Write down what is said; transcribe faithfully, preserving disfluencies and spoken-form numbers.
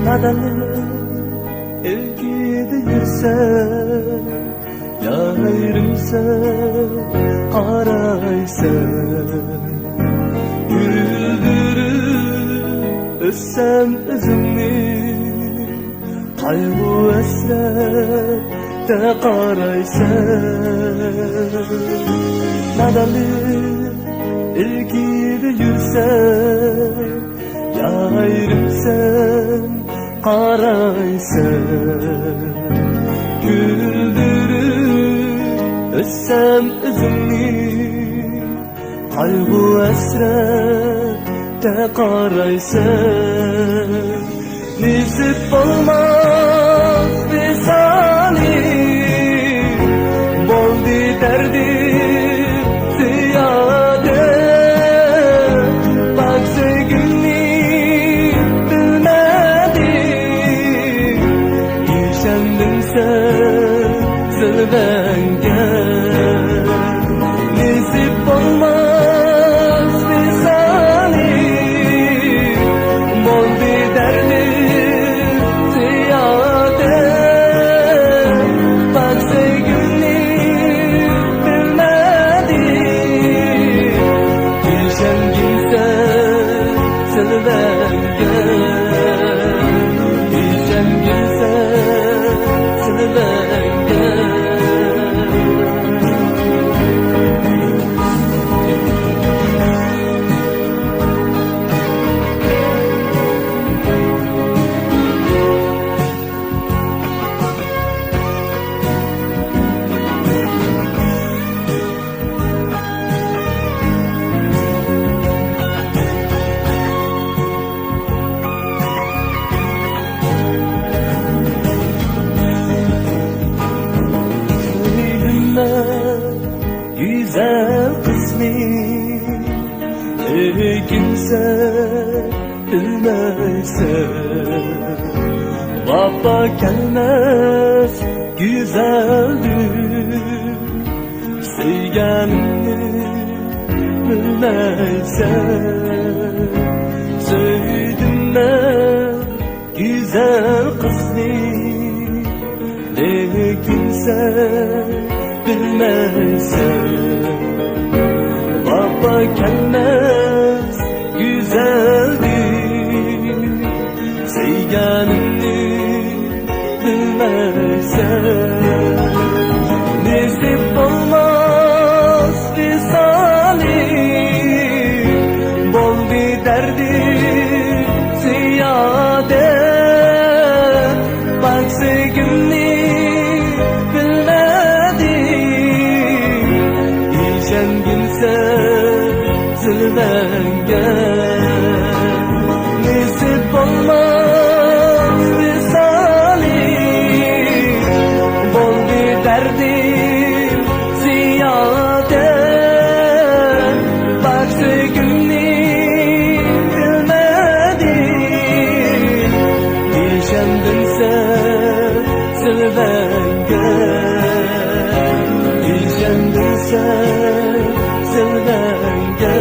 نادانلىق ئىلكىدە يۈرسەم، يايرىمسەن، قارايسەن. كۈلدۈرۈپ ئۆتسەم ئۆزۈمنى، قايغۇ ھەسرەتتە قارايسەن. نادانلىق ئىلكىدە يۈرسەم، يايرىمسەن، قارايسەن. كۈلدۈرۈپ ئۆتسەم ئۆزۈمنى، قايغۇ ھەسرەتتە قارايسەن. نېسىپ بولماس ۋىسالى، بولدى دەردىم زىيادە. پاك سۆيگۈمنى بىلمەدىم، ئىشەندىم سەن زىلۋەڭگە. نېسىپ بولماس ۋىسالى، بولدى دەردىم زىيادە. پاك سۆيگۈمنى بىلمەدىم، ئىشەنگىنسەن زىلۋەڭگە، ئىشەنگىنسەن زىلۋەڭگە. سۆيدۈم مەن گۈزەل قىزنى، لېكىن سەن بىلمەيسەن، ۋاپا كەلمەس گۈزەلدىن. سۆيگەننى بىلمەيسەن، سۆيدۈم مەن گۈزەل قىزنى، لېكىن سەن بىلمەيسەن، ۋاپا كەلمەس گۈزەلدىن. سۆيگەننى بىلمەيسەن. نېسىپ بولماس ۋىسالى، بولدى دەردىم زىيادە. پاك سۆيگۈمنى بىلمەدىم، ئىشەنگىنسەن زىلۋەڭگە. نېسىپ بولماس ۋىسالى، بولدى دەردىم زىيادە. پاك سۆيگۈمنى بىلمەدىم، ئىشەندىمسەن زىلۋەڭگە، ئىشەندىمسەن زىلۋەڭگە.